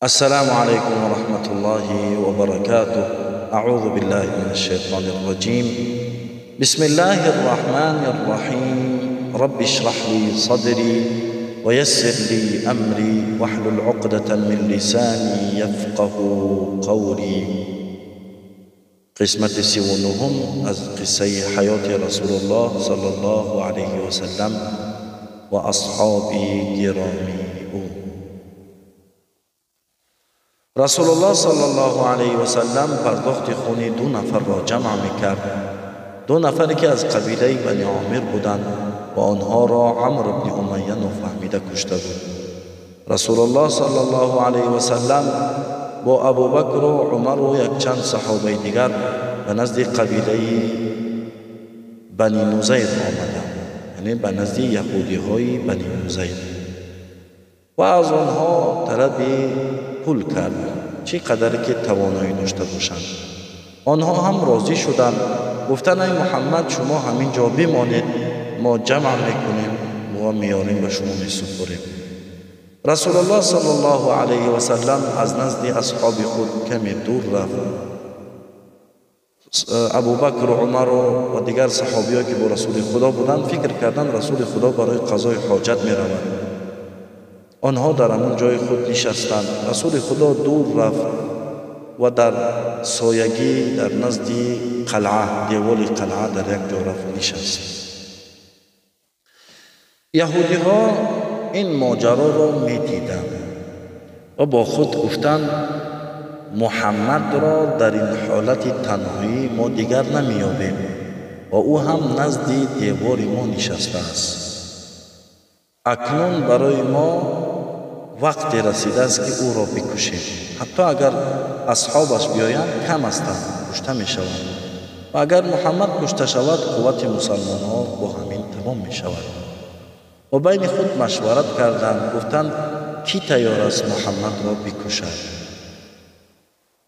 السلام عليكم ورحمة الله وبركاته. أعوذ بالله من الشيطان الرجيم. بسم الله الرحمن الرحيم. رب اشرح لي صدري ويسر لي أمري واحلل عقدة من لساني يفقه قولي. قسمت 39 از قصه حیات رسول الله صلی الله علیه و سلم و اصحاب گرامی او. رسول الله صلی الله علیه و سلم پرداخت خون دو نفر را جمع میکرد، دو نفری که از قبیله بنی عامر بودند و آنها را عمرو بن امیه نافهمیده کشته بود. رسول الله صلی الله علیه و سلم با ابوبکر و عمر و یک چند صحابه دیگر به نزد قبیله بنی نضیر آمدند، یعنی به نزد یهودی های بنی نضیر، و از آنها طلب پول کرد چه قدر که توانایی داشته باشند. آنها هم راضی شدند، گفتند ای محمد شما همین جا بمانید، ما جمع میکنیم و میاریم به شما میسپریم. رسول الله صلی الله علیه و سلم از نزد اصحاب خود کمی دور رفت. ابوبکر و عمر و دیگر صحابی ها که با رسول خدا بودند فکر کردند رسول خدا برای قضای حاجت میرود. آنها در همان جای خود نشستند. رسول خدا دور رفت و در سایگی در نزد قلعه، دیوال قلعه، در یک جا رفت نشست. یهودی ها این ماجرا را می دیدند و با خود گفتند محمد را در این حالت تنهایی ما دیگر نمیابیم و او هم نزد دیوار ما نشسته است. اکنون برای ما وقت رسیده است که او را بکشیم. حتی اگر اصحابش بیایند کم هستند، کشته می شوند، و اگر محمد کشته شود قوت مسلمان ها با همین تمام می شود. و بین خود مشورت کردند، گفتند کی تیار است محمد را بکشد؟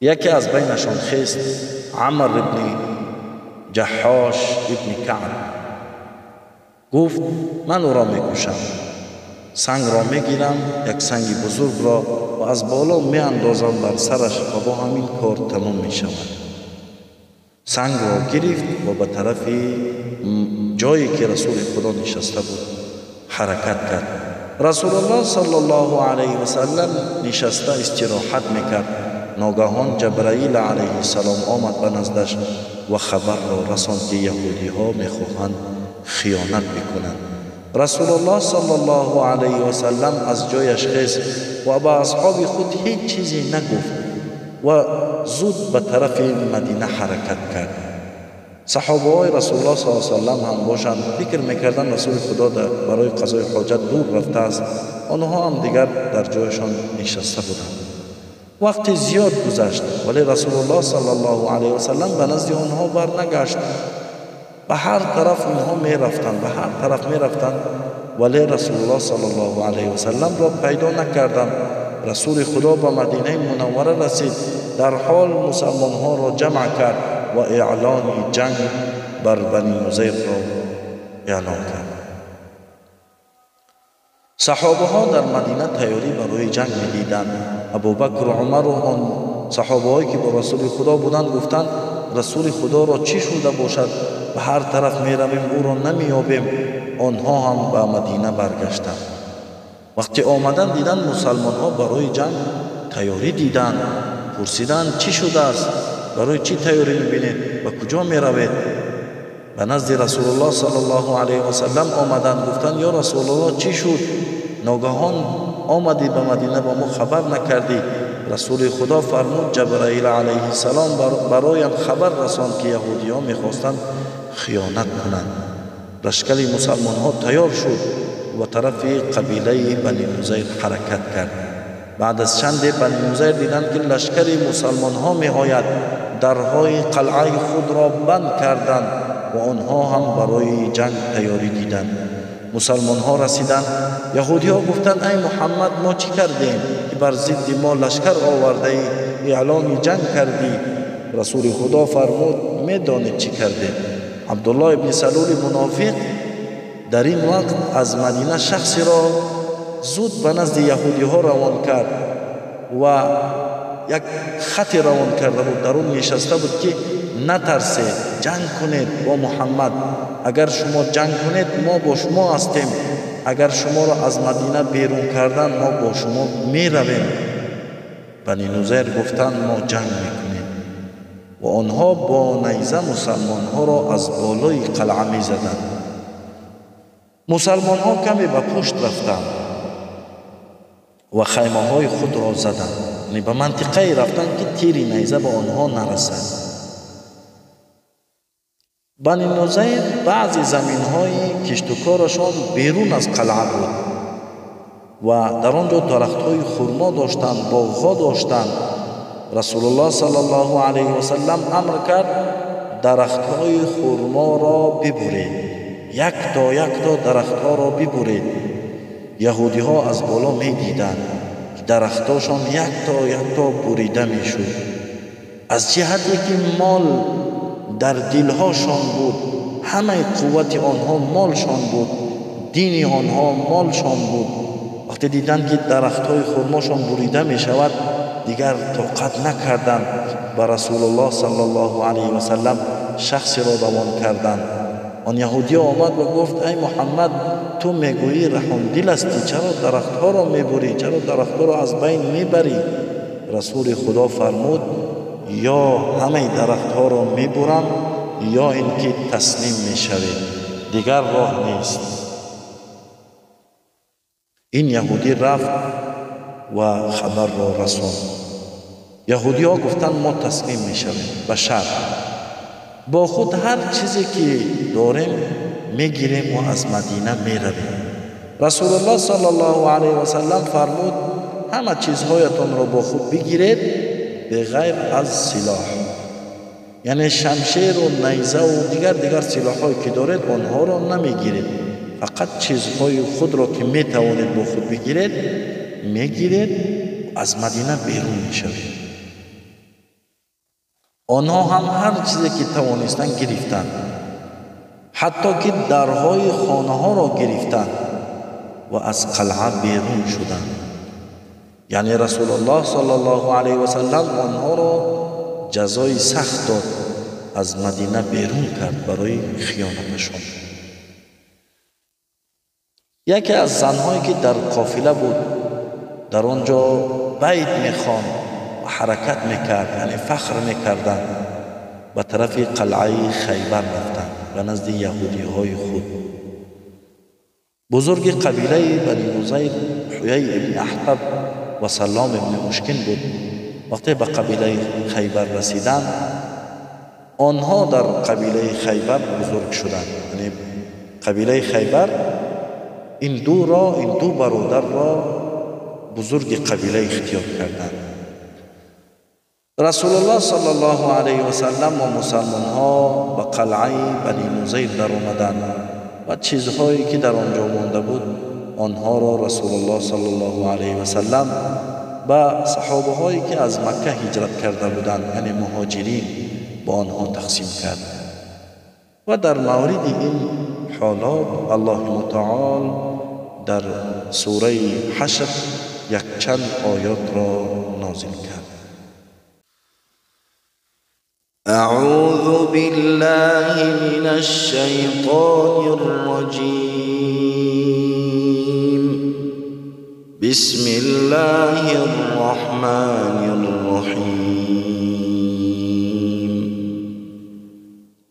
یکی از بینشان خیست، عمر ابن جحاش ابن کعب، گفت من او را میکشم. سنگ را میگیرم، یک سنگ بزرگ را، و از بالا میاندازم بر سرش و با همین کار تمام میشود. سنگ را گرفت و به طرف جایی که رسول خدا نشسته بود حرکت کرد. رسول الله صلی الله علیه و سلم نشسته استراحت میکرد. ناگهان جبرائیل علیه السلام آمد به نزدش و خبر را رساند که یهودی ها میخواهند خیانت بکنند. رسول الله صلی الله علیه و سلم از جایش خیست و به اصحاب خود هیچ چیزی نگفت و زود به طرف مدینه حرکت کرد. صحابه های رسول الله صلی الله علیه و سلم هم باشند فکر میکردند رسول خدا برای قضای حاجت دور رفته است. آنها هم دیگر در جایشان نشسته بودند. وقت زیاد گذشت ولی رسول الله صلی الله علیه و سلم به نزد آنها برنگشت. به هر طرف اینها میرفتند، به هر طرف میرفتند، ولی رسول الله صلی الله علیه و سلم را پیدا نکردند. رسول خدا به مدینه منوره رسید، در حال مسلمان ها را جمع کرد و اعلان جنگ بر بنی نضیر را اعلان کرد. صحابه ها در مدینه تیاری برای جنگ میدیدند. ابوبکر و عمر و آن صحابه هایی که با رسول خدا بودند گفتند رسول خدا را چی شده باشد؟ به هر طرف می رویم او را نمیابیم. آنها هم به مدینه برگشتند. وقتی آمدند دیدند مسلمان ها برای جنگ تیاری دیدند. پرسیدند چی شده است؟ برای چی تیاری میبینید؟ به کجا میروید؟ به نزد رسول الله صلی الله علیه و سلم آمدند، گفتند یا رسول الله چی شد؟ ناگهان آمدی به مدینه با ما خبر نکردی. رسول خدا فرمود جبرائیل علیه السلام برایم خبر رساند که یهودی ها میخواستند خیانت کنند. لشکر مسلمان ها تیار شد و طرف قبیله بنی نضیر حرکت کرد. بعد از چند بنی نضیر دیدند که لشکر مسلمان ها می آید، درهای قلعه خود را بند کردند و آنها هم برای جنگ تیاری دیدند. مسلمان ها رسیدند. یهودی ها گفتند ای محمد ما چی کردیم که بر ضد ما لشکر آورده ای، اعلان جنگ کردی؟ رسول خدا فرمود میدانید چی کردید. عبدالله ابن سلول منافق در این وقت از مدینه شخصی را زود به نزد یهودی ها روان کرد. ва як хате равон карда буд, дар он нишаста буд ки натарсед, ҷанг кунед бо Муҳаммад. Агар шумо ҷанг кунед, мо бо шумо ҳастем. Агар шуморо аз Мадина берун кардан, мо бо шумо меравем. Бани Нузайр гуфтанд мо ҷанг мекунем ва онҳо бо найза мусалмонҳоро аз болои қалъа мезаданд. Мусалмонҳо каме ба пушт рафтанд ва хаймаҳои худро заданд, яъне ба мантиқае рафтанд ки тири найза ба онҳо нарасад. Бани Нузайр баъзе заминҳои киштукорашон берун аз қалъа буд ва дар он ҷо дарахтҳои хурмо доштанд, боғҳо доштанд. Расулуллоҳ саллаллоҳу алайҳи васаллам амр кард дарахтҳои хурморо бибуред, якто якто дарахтҳоро бибуред. Яҳудиҳо аз боло медиданд, дарахтошон якто якто бурида мешуд. Аз ҷиҳате ки мол дар дилҳошон буд, ҳамаи қуввати онҳо молшон буд, дини онҳо молшон буд. Вақте диданд ки дарахтҳои хурмошон бурида мешавад, дигар тоқат накарданд. Ба Расулуллоҳ саллаллоҳу алайҳи васаллам шахсеро равон карданд. Он яҳудиё омад ва гуфт: ай Муҳаммад, ту мегӯӣ раҳмдил ҳастӣ, чаро дарахтҳоро мебурӣ, чаро дарахтҳоро аз байн мебарӣ? Расули Худо фармуд: ё ҳамаи дарахтҳоро мебурам, ё ин ки таслим мешавед, дигар роҳ нест. Ин яҳудӣ рафт ва хабарро расонд. Яҳудиҳо гуфтанд мо таслим мешавем ба шарт, бо худ ҳар чизе ки дорем мегирем ва аз Мадина меравем. Расулуллоҳ саллаллоҳу алайҳи васаллам фармуд: ҳама чизҳоятонро бо худ бигиред беғайр аз силоҳ, яъне шамшеру найзаву дигар силоҳҳое ки доред онҳоро намегиред, фақат чизҳои худро ки метавонед бо худ бигиред мегиред, аз Мадина берун мешавед. Онҳо ҳам ҳар чизе ки тавонистанд гирифтанд, ҳатто ки дарҳои хонаҳоро гирифтанд ва аз қалъа берун шуданд. Яъне Расулуллоҳ саллаллоҳу алайҳи васаллам онҳоро ҷазои сахт дод, аз Мадина берун кард барои хиёнаташон. Яке аз занҳое ки дар қофила буд, дар он ҷо байт мехонд ва ҳаракат мекард, яъне фахр мекарданд, ба тарафи қалъаи Хайбар рафтанд, ба назди яҳудиҳои худ. Бузурги қабилаи Бани Нузайр Ҳуяй ибни Аҳтаб ва Саллом ибни Мушкин буд. Вақте ба қабилаи Хайбар расиданд, онҳо дар қабилаи Хайбар бузург шуданд. Яъне қабилаи Хайбар ин ду бародарро бузурги қабила ихтиёр карданд. Расулуллоҳ саллаллоҳу алайҳи васаллам ва мусалмонҳо ба қалъаи Бани Нузайр даромаданд ва чизҳое ки дар он ҷо монда буд онҳоро Расулуллоҳ саллаллоҳу алайҳи васаллам ба саҳобаҳое ки аз Макка ҳиҷрат карда буданд, яъне муҳоҷирин, ба онҳо тақсим кард. Ва дар мавриди ин ҳолот Аллоҳи мутаол дар сураи Ҳашр якчанд оётро нозил кард. أعوذ بالله من الشيطان الرجيم. بسم الله الرحمن الرحيم.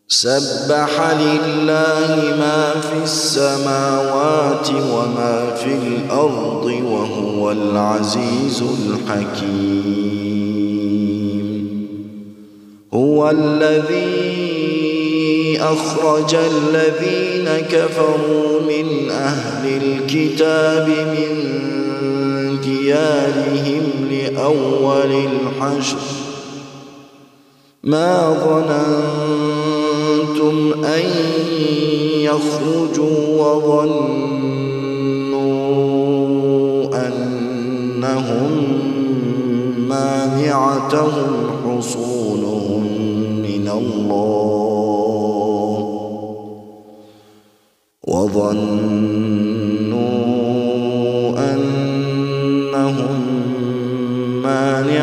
سبح لله ما في السماوات وما في الأرض وهو العزيز الحكيم. هو الذي أخرج الذين كفروا من أهل الكتاب من ديارهم لأول الحشر ما ظننتم أن يخرجوا وظنوا أنهم مانعتهم حصونهم من الله وظنوا أنهم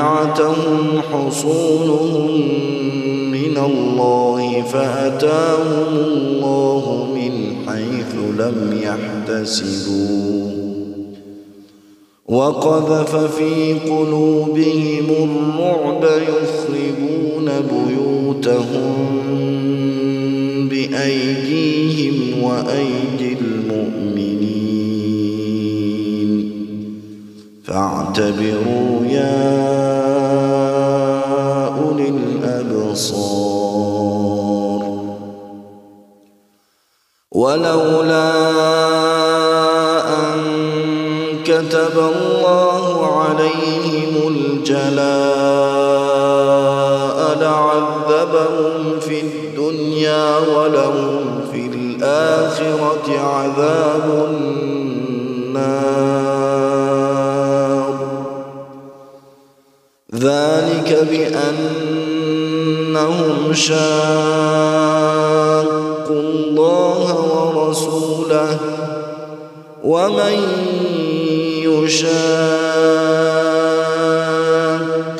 منعتهم حصونهم من الله فأتاهم الله من حيث لم يحتسبوا وقذف في قلوبهم الرعب يخربون بيوتهم بأيديهم وأيدي المؤمنين فاعتبروا يا أولي الأبصار. ولولا أن كتب الله عليهم الجلاء لعذبهم في الدنيا ولهم في الآخرة عذاب النار. ذلك بأنهم شاقوا الله ورسوله ومن يشاق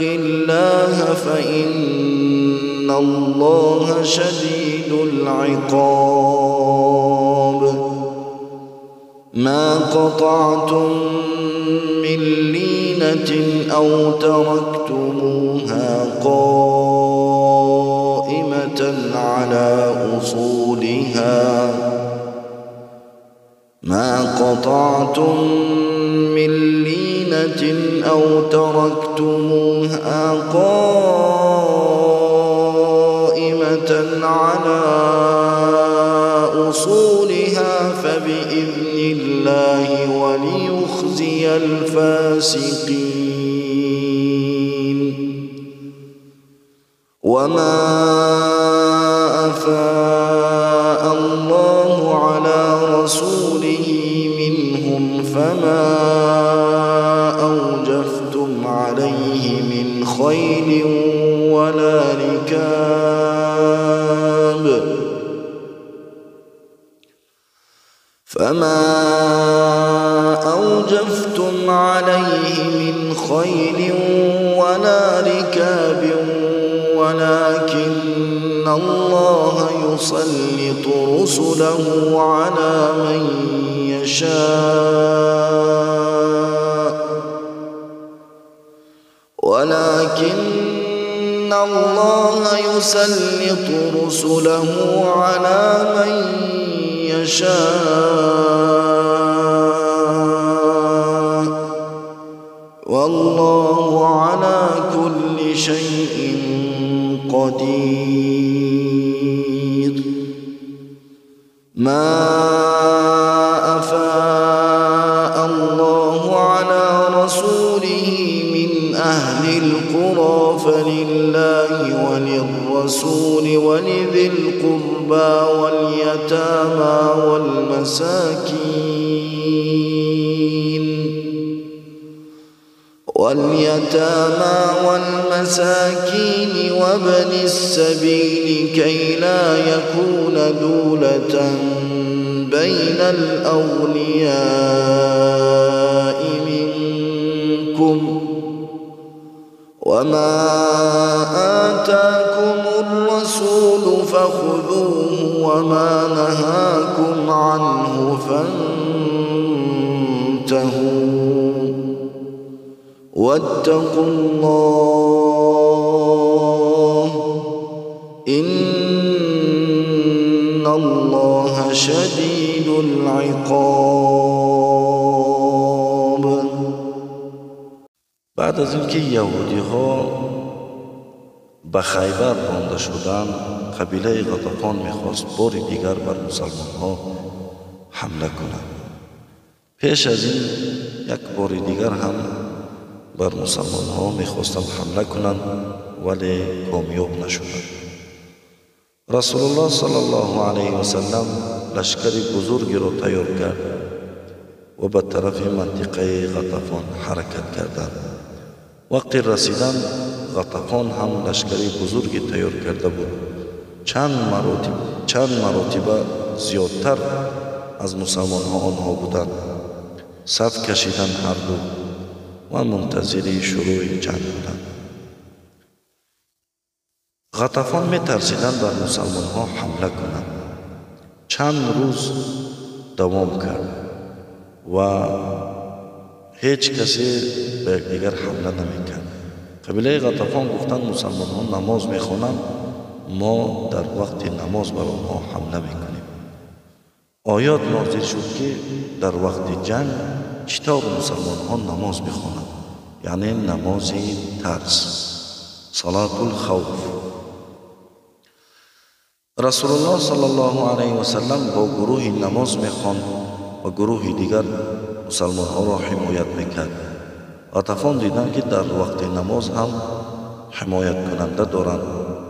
الله فإن الله شديد العقاب. ما قطعتم من لينة أو تركتموها قائمة على أصولها ما قطعتم من لينة أو تركتموها قائمة على أصولها فبإذن الله وليخزي الفاسقين. وما أفاء الله على رسوله منهم فما أوجفتم عليه من خيل ولا ركاب فما أوجفتم عليه من خيل ولا ركاب ولكن الله يسلط رسله على من يشاء ولكن الله يسلط رسله على من يشاء والله على كل شيء قدير. ما أفاء الله على رسوله من أهل القرى فلله وللرسول ولذي القربى واليتامى والمساكين وابن السبيل كي لا يكون دولة بين الأغنياء منكم وما آتاكم الرسول فخذوه وما نهاكم عنه فانتهوا واتقوا الله إن الله شديد العقاب. بعد از اینکه یهودی ها به خیبر رانده شدند، قبیله غطفان میخواست بار دیگر بر مسلمان ها حمله کند. پیش از این یک بار دیگر هم بر مسلمان ها میخواستند حمله کنند، ولی کامیاب نشدند. رسول الله صلی الله علیه و سلم لشکر بزرگی را تیار کرد و به طرف منطقه غطفان حرکت کردند. وقتی رسیدند، غطفان هم لشکر بزرگی تیار کرده بود، چند مراتب زیادتر از مسلمان ها آنها بودند. صف کشیدند هر دو ва мунтазири шурӯи ҷанг буданд. Ғатафон метарсиданд бар мусалмонҳо ҳамла кунанд. Чанд рӯз давом кард ва ҳеҷ касе ба якдигар ҳамла намекард. Қабилаи Ғатафон гуфтанд мусалмонҳо намоз мехонанд, мо дар вақти намоз бар онҳо ҳамла мекунем. Оёт нозил шуд, ки дар вақти ҷанг чӣ тавр мусалмонҳо намоз бихонанд, яъне намози тарс, салатул хавф. Расулуллоҳ саллаллоҳу алайҳи васаллам бо гурӯҳи намоз мехонд ва гурӯҳи дигар мусалмонҳоро ҳимоят мекард. Ғатафон диданд, ки дар вақти намоз ҳам ҳимояткунанда доранд.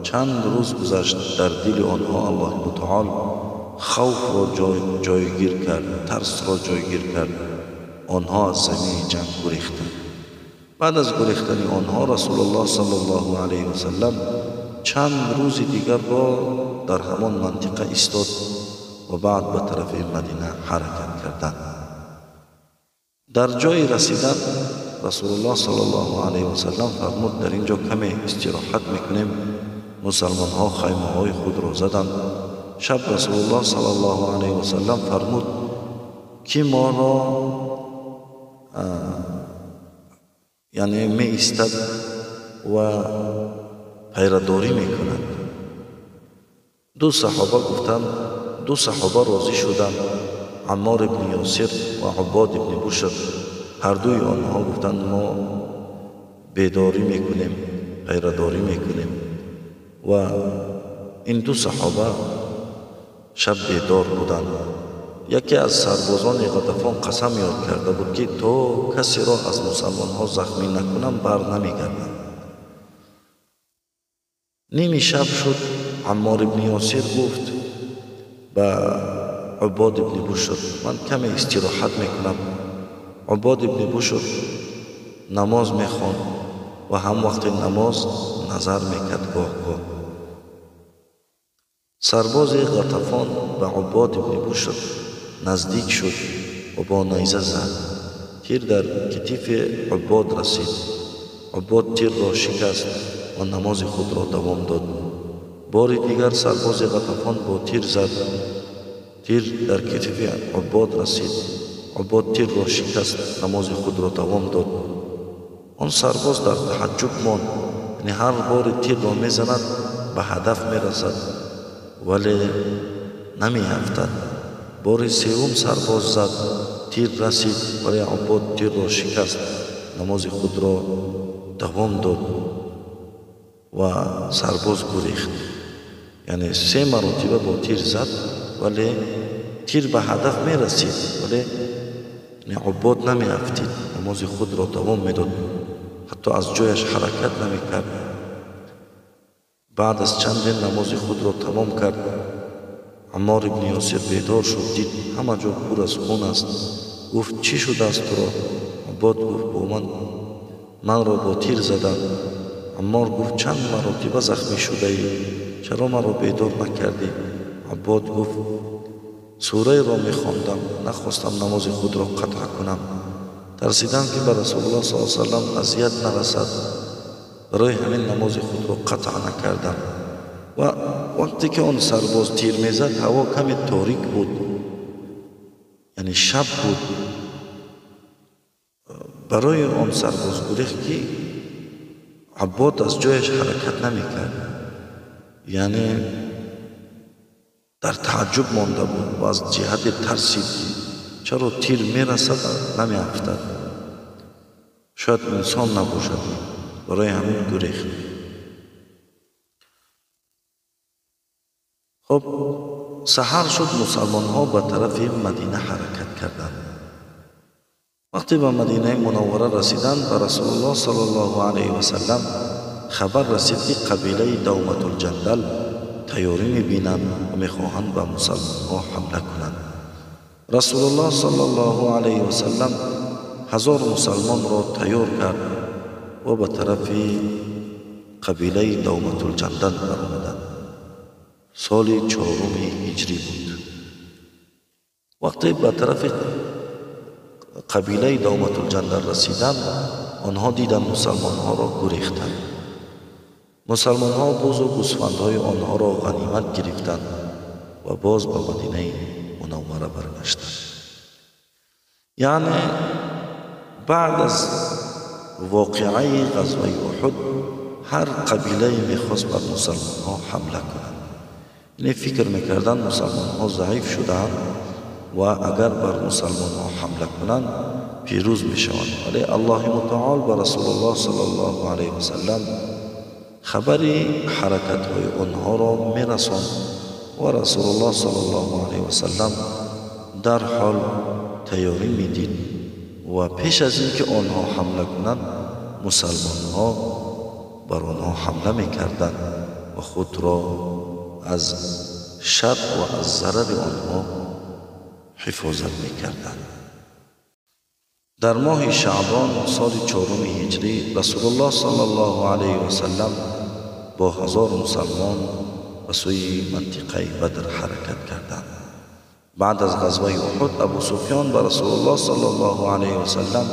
Чанд рӯз гузашт, дар дили онҳо Аллоҳи мутаол хавфро ҷойгир кард, тарсро ҷойгир кард. Онҳо аз замини ҷанг гурехтанд. Баъд аз гурехтани онҳо Расулуллоҳ саллаллоҳу алайҳи васаллам чанд рӯзи дигарро дар ҳамон мантиқа истод ва баъд ба тарафи Мадина ҳаракат карданд. Дар ҷойи расидан Расулуллоҳ саллаллоҳу алайҳи васаллам фармуд: дар ин ҷо каме истироҳат мекунем. Мусалмонҳо хаймаҳои худро заданд. Шаб Расулуллоҳ саллаллоҳу алайҳи васаллам фармуд: ки моро яъне меистад ва пайрадорӣ мекунад. Ду саҳоба гуфтанд, ду саҳоба розӣ шуданд, Аммор ибни Ёсир ва Уббод ибни Бушр. Ҳардуи онҳо гуфтанд: мо бедорӣ мекунем, пайрадорӣ мекунем. Ва ин ду саҳоба шаб бедор буданд. Яке аз сарбозони Ғатафон қасам ёд карда буд, ки то касеро аз мусалмонҳо захмӣ накунам бар намегардам. Ними шаб шуд. Аммор ибни Ёсир гуфт ба Уббод ибни Бушр: ман каме истироҳат мекунам. Уббод ибни Бушр намоз мехонд ва ҳам вақти намоз назар мекард гоҳ-гоҳ. Сарбози Ғатафон ба Уббод ибни Бушр наздик шуд ва бо найза зад. Тир дар китифи Уббод расид. Уббод тирро шикаст ва намози худро давом дод. Бори дигар сарбози Ғатафон бо тир зад. Тир дар китифи Уббод расид. Уббод тирро шикаст, намози худро давом дод. Он сарбоз дар таҳаҷҷуб монд, яъне ҳар бори тирро мезанад ба ҳадаф мерасад, вале намеафтад. Бори севум сарбоз зад, тир расид, вале Уббод тирро шикаст, намози худро давом дод ва сарбоз гурехт. Яъне се маротиба бо тир зад, вале тир ба ҳадаф мерасид, вале Уббод намеафтид, намози худро давом медод, ҳатто аз ҷояш ҳаракат намекард. Баъд аз чанде намози худро тамом кард. Аммор ибни Ёсир бедор шуд, дид ҳама ҷо пур аз хун аст. Гуфт: чӣ шудааст туро? Уббод гуфт: бо манро бо тир заданд. Аммор гуфт: чанд маротиба захмӣ шудаӣ? Чаро маро бедор накардӣ? Уббод гуфт: сураеро мехондам, нахостам намози худро қатъ кунам. Тарсидам, ки ба Расулуллоҳ саллаллоҳу алайҳи васаллам азият нарасад. Барои ҳамин намози худро қатъ накардам. Ва вақте ки он сарбоз тир мезад, ҳаво каме торик буд, яъне шаб буд. Барои он сарбоз гурехт, ки Уббод аз ҷояш ҳаракат намекард, яъне дар таъҷуб монда буд ва аз ҷиҳати тарсид, ки чаро тир мерасад намеафтад, шояд инсон набошад. Барои ҳамин гурехт. Хоб, саҳар шуд, мусалмонҳо ба тарафи Мадина ҳаракат карданд. Вақте ба Мадинаи Мунаввара расиданд, ба Расулуллоҳ саллаллоҳу алайҳи васаллам хабар расид, ки қабилаи Давматулҷандал тайёрӣ мебинанд ва мехоҳанд ба мусалмонҳо ҳамла кунанд. Расулуллоҳ саллаллоҳу алайҳи васаллам 1000 мусалмонро тайёр кард ва ба тарафи қабилаи Давматулҷандал баромаданд. Соли 4 ҳиҷрӣ буд. Вақте ба тарафи қабилаи Давматулҷандал расиданд, онҳо диданд мусалмонҳоро гурехтанд. Мусалмонҳо бузу гӯсфандҳои онҳоро ғанимат гирифтанд ва боз ба Мадинаи Мунаввара баргаштанд. Яъне баъд аз воқеаи ғазваи Уҳуд ҳар қабилае мехост бар мусалмонҳо ҳамла кунад. Яъне фикр мекарданд мусалмонҳо заиф шудаанд ва агар бар мусалмонҳо ҳамла кунанд пирӯз мешаванд. Вале Аллоҳи мутаол ба Расулуллоҳ саллаллоҳу алайҳи васаллам хабари ҳаракатҳои онҳоро мерасонд ва Расулуллоҳ саллаллоҳу алайҳи васаллам дарҳол тайёрӣ медид ва пеш аз ин ки онҳо ҳамла кунанд мусалмонҳо бар онҳо ҳамла мекарданд ва худро аз шар ва аз зарари онҳо ҳифозат мекарданд. Дар моҳи Шаъбон соли 4 ҳиҷрӣ Расулуллоҳ саллаллоҳу алайҳи васаллам бо 1000 мусалмон ба сӯи мантиқаи Бадр ҳаракат карданд. Баъд аз ғазваи Уҳуд Абу Суфён ба Расулуллоҳ саллаллоҳу алайҳи васаллам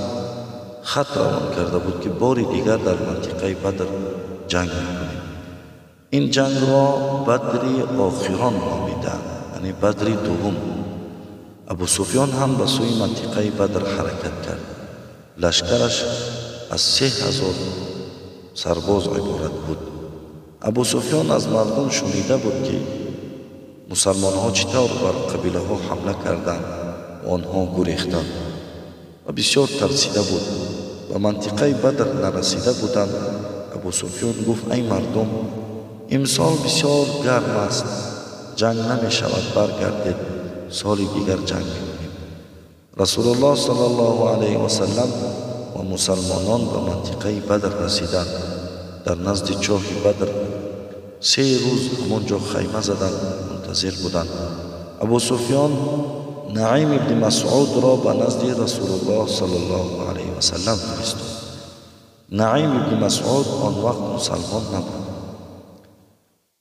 хат равон карда буд ки бори дигар дар мантиқаи Бадр ҷанг мекунем. Ин ҷангро Бадри охирон номиданд, яъне Бадри дуввум. Абу Суфён ҳам ба сӯи мантиқаи Бадр ҳаракат кард. Лашкараш аз 3000 сарбоз иборат буд. Абу Суфён аз мардум шунида буд ки мусалмонҳо чӣ тавр бар қабилаҳо ҳамла карданд ва онҳо гурехтанд ва бисёр тарсида буд. Ба мантиқаи Бадр нарасида буданд. Абу Суфён гуфт: ай мардум, имсол бисёр гарм аст, ҷанг намешавад, баргардед, соли дигар ҷанг мекунем. Расулуллоҳ саллаллоҳу алайҳи васаллам ва мусалмонон ба мантиқаи Бадр расиданд. Дар назди чоҳи Бадр 3 рӯз ҳамон ҷо хайма заданд, мунтазир буданд. Абу Суфён Наим ибни Масъудро ба назди Расулуллоҳ саллаллоҳу алайҳи васаллам фиристод. Наим ибни Масъуд он вақт мусалмон набуд.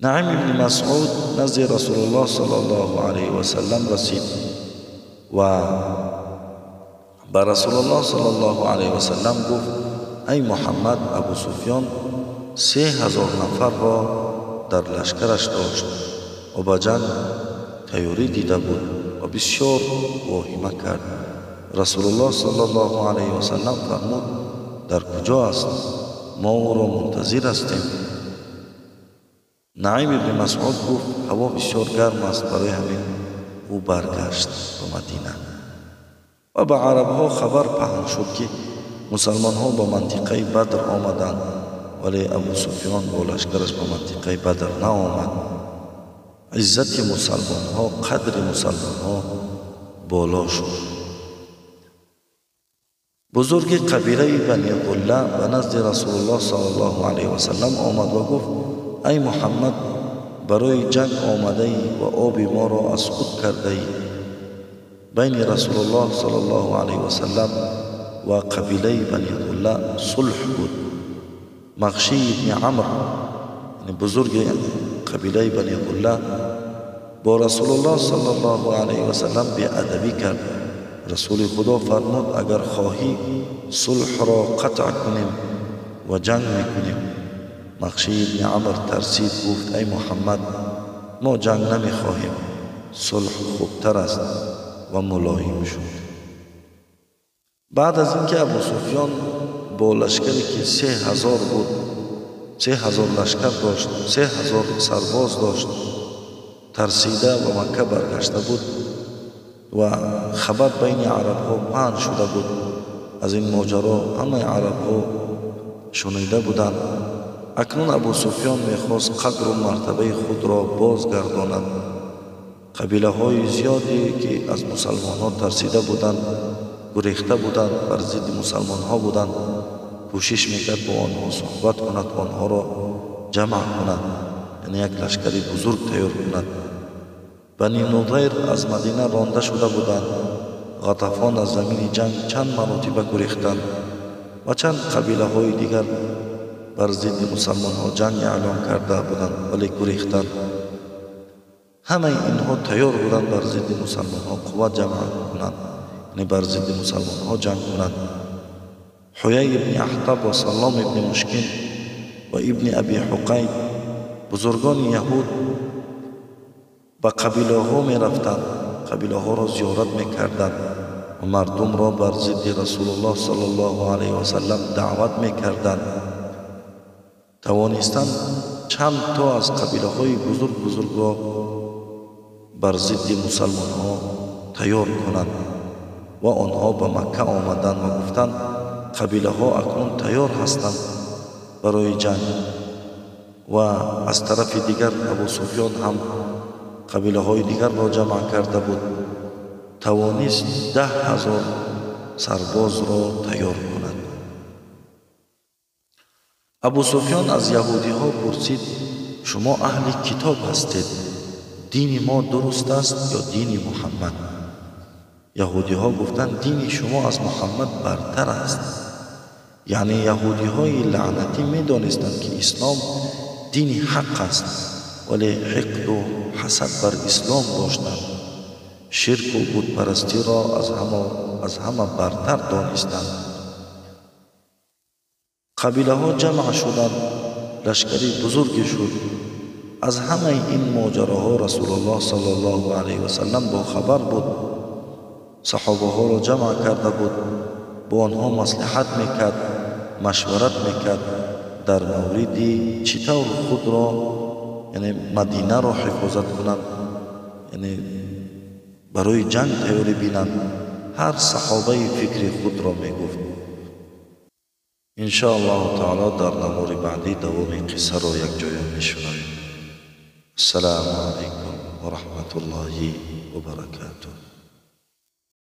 Наим ибни Масъуд назди Расулуллоҳ саллаллоҳу алайҳи васаллам расид ва ба Расулуллоҳ саллаллоҳу алайҳи васаллам гуфт: ай Муҳаммад, Абу Суфён 3000 нафарро дар лашкараш дошт ва ба ҷанг тайёрӣ дида буд ва бисёр воҳима кард. Расулуллоҳ саллаллоҳу алайҳи васаллам фармуд: дар куҷо аст? Мо ӯро мунтазир ҳастем. Наим ибни Масъуд гуфт: ҳаво бисёр гарм аст, барои ҳамин ӯ баргашт ба Мадина. Ва ба арабҳо хабар паҳн шуд ки мусалмонҳо ба мантиқаи Бадр омаданд, вале Абу Суфён бо лашкараш ба мантиқаи Бадр наомад. Иззати мусалмонҳо, қадри мусалмонҳо боло шуд. Бузурги қабилаи Бани Ғулла ба назди Расулуллоҳ саллаллоҳу алайҳи васаллам омад ва гуфт: ай Муҳаммад, барои ҷанг омадаӣ ва оби моро аз худ кардаӣ. Байни Расулуллоҳ саллаллоҳу алайҳи васаллам ва қабилаи Бани Ғулла сулҳ буд. Мағшӣ ибни Амр, яъне бузурги қабилаи Бани Ғулла, бо Расулуллоҳ саллаллоҳу алайҳи васаллам беадабӣ кард. Расули Худо фармуд: агар хоҳӣ сулҳро қатъ кунем ва ҷанг мекунем. Мағшӣ ибни Амр тарсид, гуфт: ай Муҳаммад, мо ҷанг намехоҳем, сулҳ хубтар аст, ва мулоим шуд. Баъд аз ин ки Абу Суфён бо лашкаре ки 3000 буд, 3000 лашкар дошт, 3000 сарбоз дошт, тарсида ба Макка баргашта буд ва хабар байни арабҳо паҳн шуда буд. Аз ин моҷаро ҳамаи арабҳо шунида буданд. Акнун Абу Суфён мехост қадру мартабаи худро бозгардонад. Қабилаҳои зиёде ки аз мусалмонҳо тарсида буданд, гурехта буданд, бар зидди мусалмонҳо буданд, кӯшиш мекард бо онҳо суҳбат кунад, онҳоро ҷамъ кунад, яъне як лашкари бузург тайёр кунад. Бани Нудайр аз Мадина ронда шуда буданд. Ғатафон аз замини ҷанг чанд маротиба гурехтанд ва чанд қабилаҳои дигар бар зидди мусалмонҳо ҷанг эълон карда буданд, вале гурехтанд. Ҳамаи инҳо тайёр буданд бар зидди мусалмонҳо қувват ҷамъ кунанд, яъне бар зидди мусалмонҳо ҷанг кунанд. Ҳуяй ибни Ахтаб ва Саллом ибни Мушкин ва ибни Аби Ҳуқайд, бузургони яҳуд, ба қабилаҳо мерафтанд, қабилаҳоро зиёрат мекарданд ва мардумро бар зидди Расулуллоҳ саллаллоҳу алайҳи васаллам даъват мекарданд. Тавонистанд чанд то аз қабилаҳои бузург бузургро бар зидди мусалмонҳо тайёр кунанд ва онҳо ба Макка омаданд ва гуфтанд: қабилаҳо акнун тайёр ҳастанд барои ҷанг. Ва аз тарафи дигар Абу Суфён ҳам қабилаҳои дигарро ҷамъ карда буд. Тавонист 10 000 сарбозро тайёр кунад. Абу Суфён аз яҳудиҳо пурсид: шумо аҳли китоб ҳастед, дини мо дуруст аст ё дини Муҳаммад? Яҳудиҳо гуфтанд: дини шумо аз Муҳаммад бартар аст. Яъне яҳудиҳои лаънатӣ медонистанд, ки ислом дини ҳақ аст, вале ҳиқду ҳасад бар ислом доштанд, ширку бутпарастиро аз ҳама бартар донистанд. Қабилаҳо ҷамъ шуданд, лашкари бузурге шуд. Аз ҳамаи ин моҷароҳо Расулуллоҳ саллаллоҳу алайҳи васаллам бохабар буд. Саҳобаҳоро ҷамъ карда буд, бо онҳо маслиҳат мекард, машварат мекард дар мавриди чӣ тавр худро, яъне Мадинаро ҳифозат кунанд, яъне барои ҷанг тайёрӣ бинанд. Ҳар саҳобаи фикри худро мегуфт. Иншоаллоҳу таоло дар навори баъдӣ давоми қиссаро якҷоя мешунавем. Ассалому алайкум ва раҳматуллоҳи ва баракатуҳ.